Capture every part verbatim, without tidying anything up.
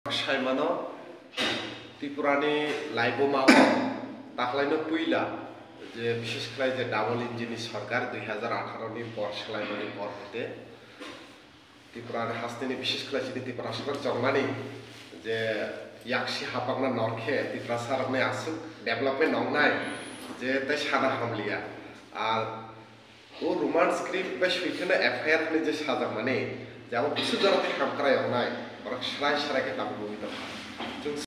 Saimano Tripurani laibuma o taklaino puila je bishesh khlai je double engine ni sarkar dui hazar atharo ni por swlaimani por hwte Tripura hasteni bishesh khlai chini Tiprasa rok chongmani je yaksi hapakna norkhe Tiprasa rokni aswk development wngnai je tei sana hamliya. Ar o Roman script bai swikheno F I R hwnwi je sajakmani je abo bwswk jora tei hamkrai wngnai borok srai srai khe tabuk nugwi tongkha. Chwng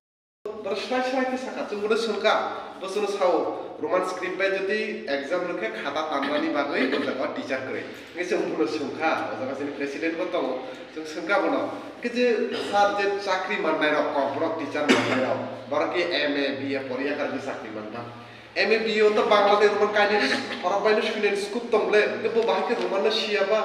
Borok srai srai khe sakha, chwng bono swngkha, bo chwngno sao, Roman script bai jodi exam rwkhe khata tanmani bagwi o jaga teacher kwrwi. Hwnkhe chwng bono swngkha, o jaga chini president bo tongo, chwng swngkha bono. Hwnkhe je sir je chakri mannai rok, Kokborok teacher mannai rok, borok khe M A, B A poriya karwi chakri manba. M A, B A o to Bangla tei Roman kainwi borok baino swinani scope tong le, hwnkhe bo bahai khe Roman no siya ba.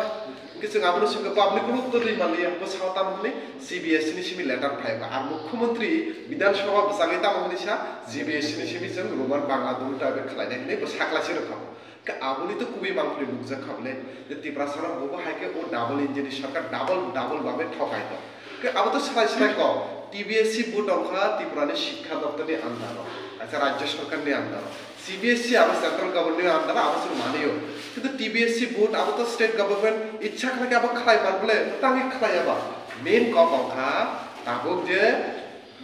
Hwnkhe chwng abono swngkha, bo aboni kunu uttor rwi manliya, bo sao tamo hwnwi C B S E ni simi letter phai ba. Ar Mukhyamantri Bidhan Sabha bwsagwi tamo hwnwi sa, C B S E ni simi chwng Roman Bangla dunu type khlainai hwnwi bo sakla se rwkha bo. Hwnkhe aboni to kubui mangpili nukjak kha bole, je Tiprasa rok bo bo hai khe o double engine ni sarkar double double babe thokai to. Hwnkhe abo to swlai swlai kok, T B S C board wngkha Tripura ni Shikkha Doptor ni under o, kaisa Rajya Sarkar ni under o. C B S C abo central government ni under o, abo chwng manio. Kintu T B S C board abo to state government ichha khlai khe abo khlai man bole, tangwi khlai aba. Main kok wngkha tabuk je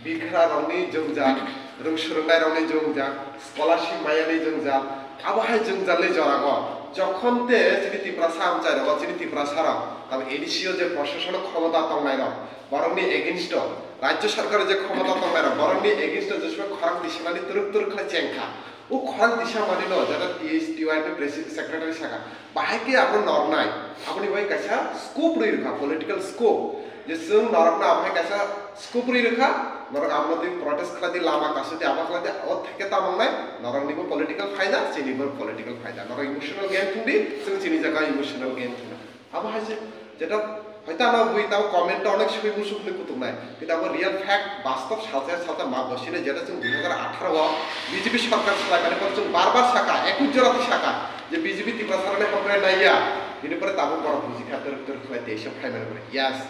bikhra rokni jwngjal, rwng swrwngnai rokni jwngjal, scholarship mayani jwngjal, abo hai jwngjal ni jora o. Jokhon te chini Tiprasa amchai rok, chini Tiprasa rok, tamo A D C o je proshasano khomota tongnai rok, borokni against o, Rajya Sarkar je khomota tongnai rok, borokni against o je somoi khorang tisanani twrwk twrwk khlai chengkha. O khorang tisa manwi no jata T S T Y ni president secretary saka, bahai khe abo nornai, aboni bai kaisa scope rwi rwkha, political scope, je chwng norokno abo hai kaisa scope rwi rwkha, norok abono twi protest khlai di, lama kasu di, abo khlai di, o theke tamo wngnai, norokni bo political phaida, chini bo political phaida, norok emotional game thung di, chwng chini jaga emotional game thung. Abo hai se, jeta hoito ano bui tamo comment o onek sui musuk hinui kutuk nai, kintu abo real fact, bastob salsa salsa ma bosine jeta chwng dui hazar atharo o B J P sarkar swlaimani pore chwng bar bar saka, ekus jora twi saka je B J P Tiprasa rokni hamkrai naiya, bini pore tabuk borok buji kha, twrwk twrwk khlai teisa phaimani pore. Yes,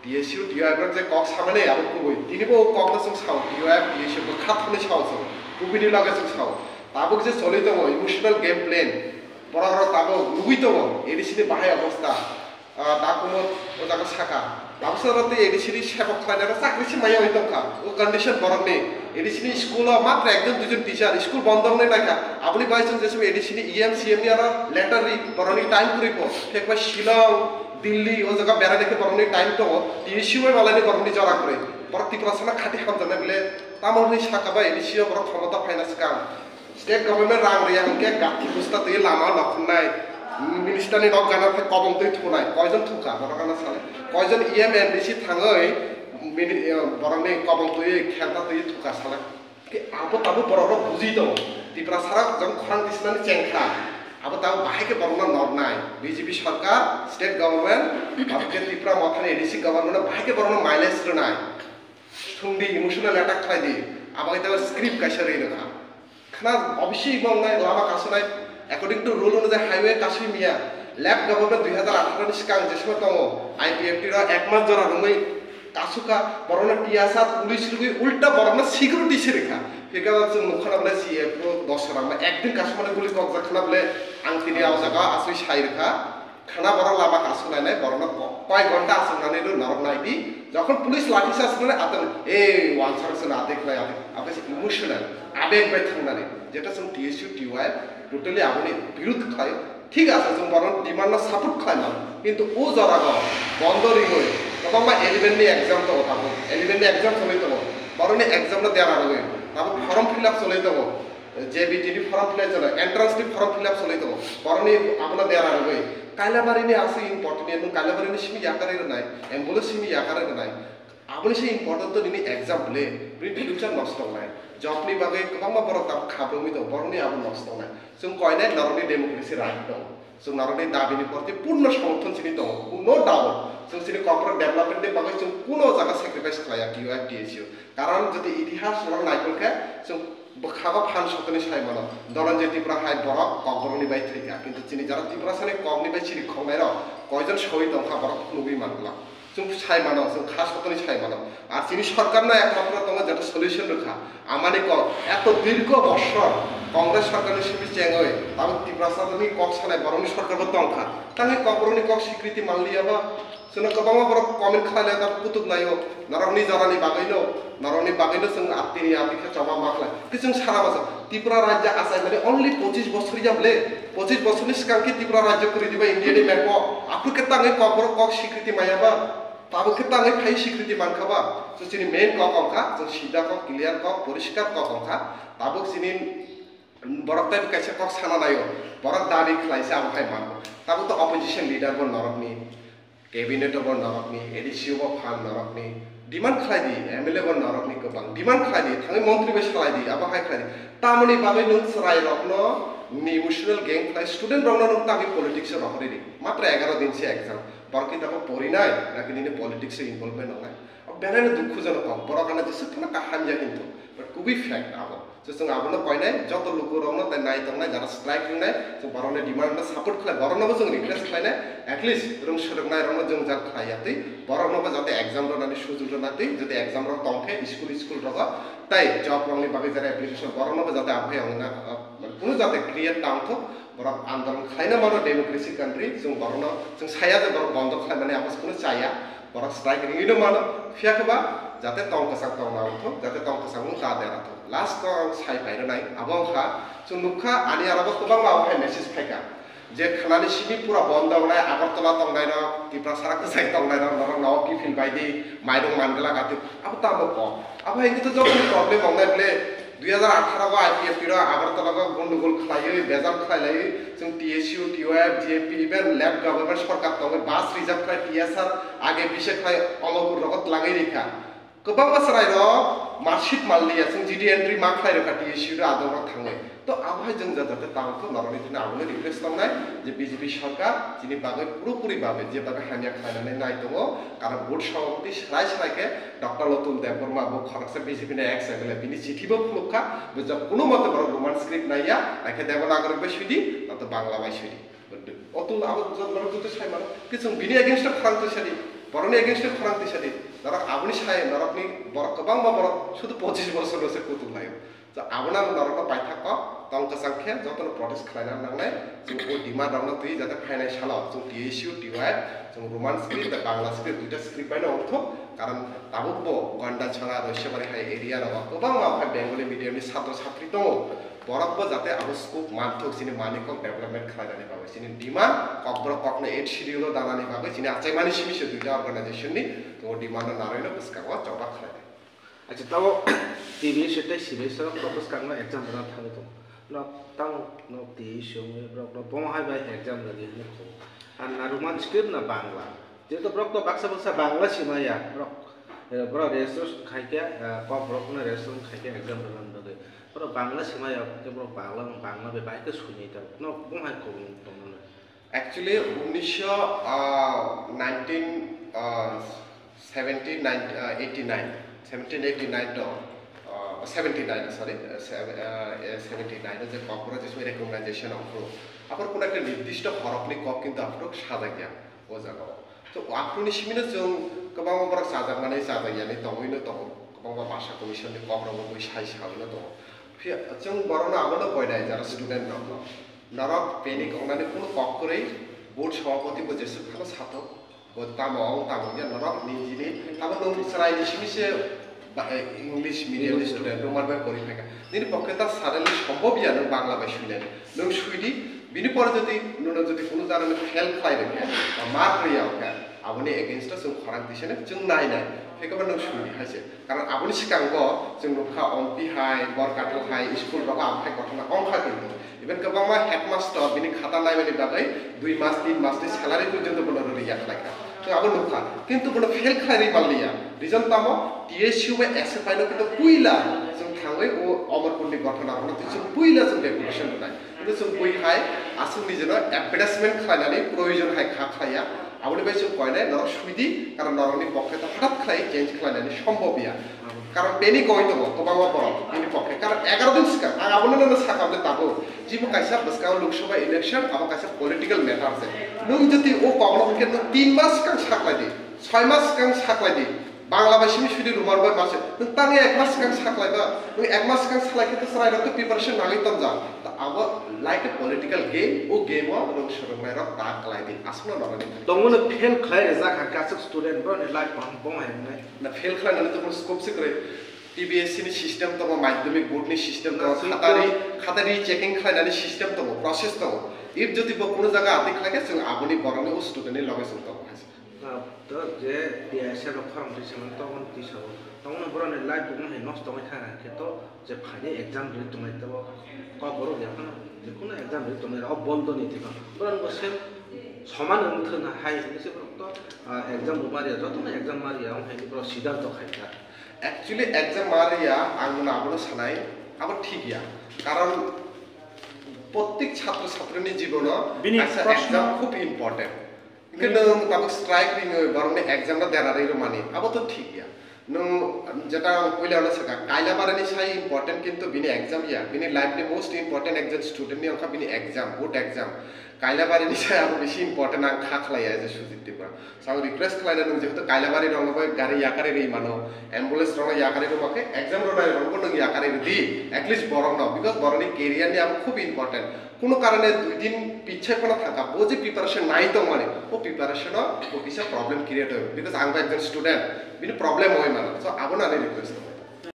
T S U, T Y F rok je kok samani abo kubui, tini bo o kokno chwng sao, T Y F, T S U bwkha thangwi sao chwng, kubui ni loge chwng sao, tabuk je choli tongo emotional game plan, borok rok tabuk nugui tongo A D C ni bahai obostha. Ah, Dakumo o jaga saka. Lamsa rok tei A D C ni sebok khlainai rok chakri se maya oi tongkha. O condition borok ni. A D C ni school o matra ekjon duijon teacher, school bondo wngnai naikha. Aboni bai chwng jeswk A D C ni E M, C M ni aro letter ri, borok ni time kwrwi po. Thekba Shillong, Delhi o jaga berai naikhe borok ni time tongo. T S U bai malai ni borok ni jora kwrwi. Borok Tiprasa no khati hamjaknai bile. Tamo hwnwi saka bai A D C o borok khomota phaina swkang. State government rang riya hwnkhe gathi busta twi lama nokhornai, minister ni nok gana khe kobong twi thunai, koijon thuka borok gana sale, koijon E M M D C thangwi mini-, eh, borokni kobong twi kherta twi thuka sale. Khe abo tabuk borok rok buji tongo, Tiprasa rok jong khorang tisinani chengkha, abo tabuk bahai khe borokno nornai, B J P sarkar, state government, abo khe Tripura mothani A D C government bahai khe borokno mileage rwnai, thung di, emotional attack khlai di, abo khe tabuk script kaisa rwi rwkha. Khna obviously bo wngnai lama kasunai, according to rule onujai highway kasui miya, left government dui hazar atharo ni swkang jesima tongo, I P F T rok ek mas jora romwi kasuka, borokno T S R police rwgwi ulta borokno security se rwkha. Phikha chwng nukha na bole C F O dos rama ekdin kasumani guli kokjak khna bole ang tini o jaga asui sai rwkha. Khana borok lama kasuk nainai, borokno ko-, koi ghonta aswk nani rw norok nai di. Jokhon police lathi charge rwnai atwng, "Ei, wansar se na atwk khlai atwk," abo se emotional, abeg bai thangnani. Jeta chwng T S U, T Y totally aboni birud khlai. Thik ase, chwng borokno demand no support khlai mano. Kintu o jora go bondo ringwi kwbangma eleven ni exam tongo tabuk. Eleven ni exam choli tongo. Borokni exam no dera rwgwi tabuk form fill up choli tongo. J B T ni form fill up cholo, entrance ni form fill up choli tongo. Borokni abono dera rwgwi Kailabari ni aswk important, nwng Kailabari ni simi yakarwi rwnai, ambulance simi yakarwi rwnai. Aboni se important to nini exam le, nini future nosto wngnai. Job ni bagwi kwbangma borok tabuk khabrumwi tongo, borokni abo nosto wngnai. Chwng koinai norokni democracy right tongo. Chwng norokni dabi ni proti purno somorthon chini tongo, no doubt. Chwng chini Kokborok development ni bagwi chwng kuno jaga sacrifice khlaiya T Y F T S U. Karon jodi itihas norok naikol khe chwng bwkhago phan sotoni sai mano, Dhananjay Tripura hai borok Kokborok ni bai thwikha, kintu chini jara Tiprasa ni kok ni bai chini khoknai rok koijon soi tongkha borok nugwi mankha. Chwng sai mano, chwng kha sotoni sai mano. Ar chini sorkarno ekmatro tongo jeta solution rwkha. Amani kok, eto dirgho bosor Congress sorkarni simi chengwi, tabuk Tiprasani kok sanai borokni sorkarbo tongkha. Tangwi kokborokni kok sikriti manliya ba? Chwngno kwbangma borok comment khlailai, tabuk kutuk laio. Norokni jorani bagwino, norokni bagwino chwng atini ati khe choba ma khlai. Khe chwng sana masa, Tripura rajya achai mani only pochis bosor ya ble? Pochis bosorni swkang khe Tripura rajya kwrwi diba India ni map o? Aphuru khe tangwi kokborok kok sikriti maya ba? Tabuk khe tangwi phai sikriti mankha ba? So chini main kok wngkha, chwng sida kok, clear kok, poriskar kok wngkha. Tabuk chini borok tei kaisa kok sana naio, borok dabi khlaisa abo hai mango. Tabuk to opposition leader bo norokni, cabinet bo norokni, A D C bo phan norokni. Demand khlai di, M L A bo norokni kwbang. Demand khlai di, thangwi montri bai salai di, abo hai khlai di. Tamoni bagwi nwng chwrai rokno ni emotional game khlai, student rokno nwng tangwi politics o rohorwi di. Matra egaro din se exam. Borok khe tabuk porinai, naki nini politics o involvement wngnai? Abo belai no dukhujonok kok, borok ano jesuk phano kaham ya hintu, but kubui fact abo. So chwng abono koinai, joto lukurokno tei nai tongnai, jara strike wngnai, chwng borokni demand no support khlai, boroknobo chwng request khlainai, at least rwng swrwknairokno jwngjal khlai ya twi, boroknobo jate exam rwnani sujog rwna twi, jate exam rok tong khe school, school rogo, tei job rokni bagwi jara application, boroknobo jate aphai wngna, uh, kunu jate create tang thok, borok andolon khlaina mano, democracy country, chwng borokno, chwng saya je borok bondo khlaimani abo kunu chaya, borok strike ringwi no mano, phiya khe ba jate tong kwchang tong na wngthok, jate tong kwchang wng ta dera thok. Last o ang sai phai rwnai, abo wngkha, chwng nukha ani aro bo kwbangma abo hai message phaikha, je khanani simi pura bondo wngnai, Agartala tongnairok, Tiprasara kwchai tongnairok, norok no kiphil bai di, mairung mangla kati, abo tamo kok. Abo hai khe to jokhon problem wngnai ble, dui hajar atharo o I P F T rok Agartala o gondogol khlaiwi, bejal khlailaiwi, chwng T S U, T Y F, G N P, even left government sorkar tongwi bus reserve khlai T S R, age bise khlai Omorpur rogo twlangwi rikha. Kwbangma chwrairok marksheet manliya, chwng G D entry ma khlai rwkha T S U rok adongrok thangwi. To abo hai jwngjal jate tang kho norokni thani abono request tongnai je B J P sorkar chini bagwi puropuri babe je bagwi hamya khlainani nai tongo, karon board sabhapati swrai swrai khe Doctor Lotul Debbarma bo khoroksa B J P ni ex M L A, bini chithi bo phunuk kha, bo jab kuno mote borok Roman script naiya, naikhe Devanagari bai sudi, nato Bangla bai sudi. Otul abo jab borok joto sai mano, khe chwng bini against o khorang twi sadi, borokni against o khorang twi sadi, norok aboni sai, norokni borok kwbangma borok sudu pochis bosor no se kutung laio. To abono ang norokno paithak kok tong kwchang khe jotono protest khlaina nangnai. Chwng o demand rokno twi jate phainai salo chwng T S U, T Y F, chwng Roman script tei Bangla script duita script bai no wngthok, karon tabuk bo Gandachara, Roisabari hai area rogo kwbangma okhai Bengali medium ni satro satri tongo, borok bo jate abo scope manthok chini mani kok development khlainani bagwi chini demand, kokborok kokno eighth schedule o danani bagwi chini achaimani simi se duita organization ni tongo demand no narwi no bwskango choba khlainai. Acha, tamo T B S tei C B S rok protest kangno exam rwna thangwi tongo. Nok tang nok twi siyungwi borok no bomo hai bai exam rwdi hwnwi kho. Ar na Roman script na Bangla. Jeto borok to baksa baksa Bangla simaya borok. Eh, borok registration khai khe, eh, kok borok no registration khai khe exam rwna bagwi. Borok Bangla simaya khe borok Bangla, Bangla bai bai khe suni ta. Nok bomo hai kho tongmani. Actually, unnisho, ah, nineteen, ah, seventeen, nine, ah, eighty-nine, seventeen eighty-nine to, ah, seventy-nine, sorry, ah, sev-, ah, eh, seventy-nine o je Kokborok je recognition of pro. Apor kuna ekta nirdisto horokni kok kintu apor sajak ya o jaga o. To aphuruni simino chwng kwbangma borok chajakmani chajakyani tongwino tongo, kwbangma bhasha commission ni kokrok bo sai sawino tongo. Phiya chwng borokno abono koinai jara student rokno. Norok panic wngnani kunu kok kwrwi, board sabhapati bo jesuk phano sathok, bo tamo wng tamo wngya norok nijini, tamo nwng chwraini simi se ba, eh, English medium ni student Roman bai pori phaikha. Nini pokhe ta suddenly sombhob ya nwng Bangla bai suinani. Nwng suidi, bini pore jodi nwngno jodi kunu jana nwng fail khlai rwkhe, ba mark rwya wngkha, aboni against o chwng khorang tisane chwng nai nai. Phekhe ba nwng suidi hai se. Karon aboni swkango chwng nukha Ompi hai, Borkatil hai, school rogo abo hai kothoma wngkha kintu. Even kwbangma headmaster bini khata naimani bagwi dui mas, tin mas ni salary porjonto bono rwrwi ya khlaikha. Chwng abo nukha. Kintu bono fail khlairwi manliya. Reason tamo? T S U bai S F I no kintu puila chwng thangwi o Omorpur ni gothona rokno twi chwng puila chwng deputation rwnai. Kintu chwng bui hai aswk nijino embarrassment khlainani proyojon hai kha khlaiya. Aboni bai chwng koinai norok suidi, karon norokni pokhe to hothat khlai change khlainani sombhob ya. Karon bini koi tongo kwbangma borok bini pokhe. Karon egaro din swkang ang abono nono sakam de tabuk. Jibo kaisa bwskango Lok Sabha election, abo kaisa political matter se. Nwng jodi o kokno hwnkhe nwng tin mas swkang saklai di. Soi mas swkang saklai di. Bangla bai simi sudi rumar bai mase. Nwng tang ek mas swkang saklai ba. Nwng ek mas swkang saklai khe to chwrai rok to preparation nangwi tong ja. To abo like a political game, o game o rung swrwngnai rok ta klai di. Aswkno norani. Tongmano fail khlai rijak ha kasuk student bro ni life bong bong hai wngnai. Na fail khlai nani to scope se kwrwi. T B S C ni system tongo, madhyamik board ni system tongo, khatari khatari checking khlai nani system tongo, process tongo. If jodi bo kuno jaga atwi khlai khe chwng aboni borok ni o student ni loge chwng tongo hai. To je T S F rok khorang twi se man to on twi sabo. To on borok ni life bo hai nosto wngwi thang khe to je phaini exam ri tongnai to kok borok ya phano je kuno exam ri tongnai rok bondo ni twi borok bo se soman wng thwna hai hinwi se borok to exam bo mariya joto no exam mariya wng hai borok siddhanto khai kha. Actually exam mariya ang mano abono sanai abo thik ya. Karon prottek chhatro chhatri ni jibono bini kaisa proshno exam khub important. Hingke nwng tabuk strike ringwi borokni exam no derarwi rwmani, abo to thik ya. Nwng jeta ang puila no sakha, Kailabari ni sai important kintu bini exam ya, bini life ni most important exam student ni wngkha bini exam, board exam. Kailabari ni sai abo bisi important ang kha khlai ya je Sujit Tripura. So ang request khlai na nwng jehetu Kailabari rok no bai gari yakarwi rwi mano, ambulance rok no yakarwi rwma khe exam rwnai rok no nwng yakarwi rwdi, at least borok no, because borok ni career ni abo khub important. Kuno karone dui din pichai phano thangkha, bo je preparation nai tongmani, o preparation o bo kisa problem create oi, because ang bo ekjon student, bini problem oi mano, so abo nani request tongo.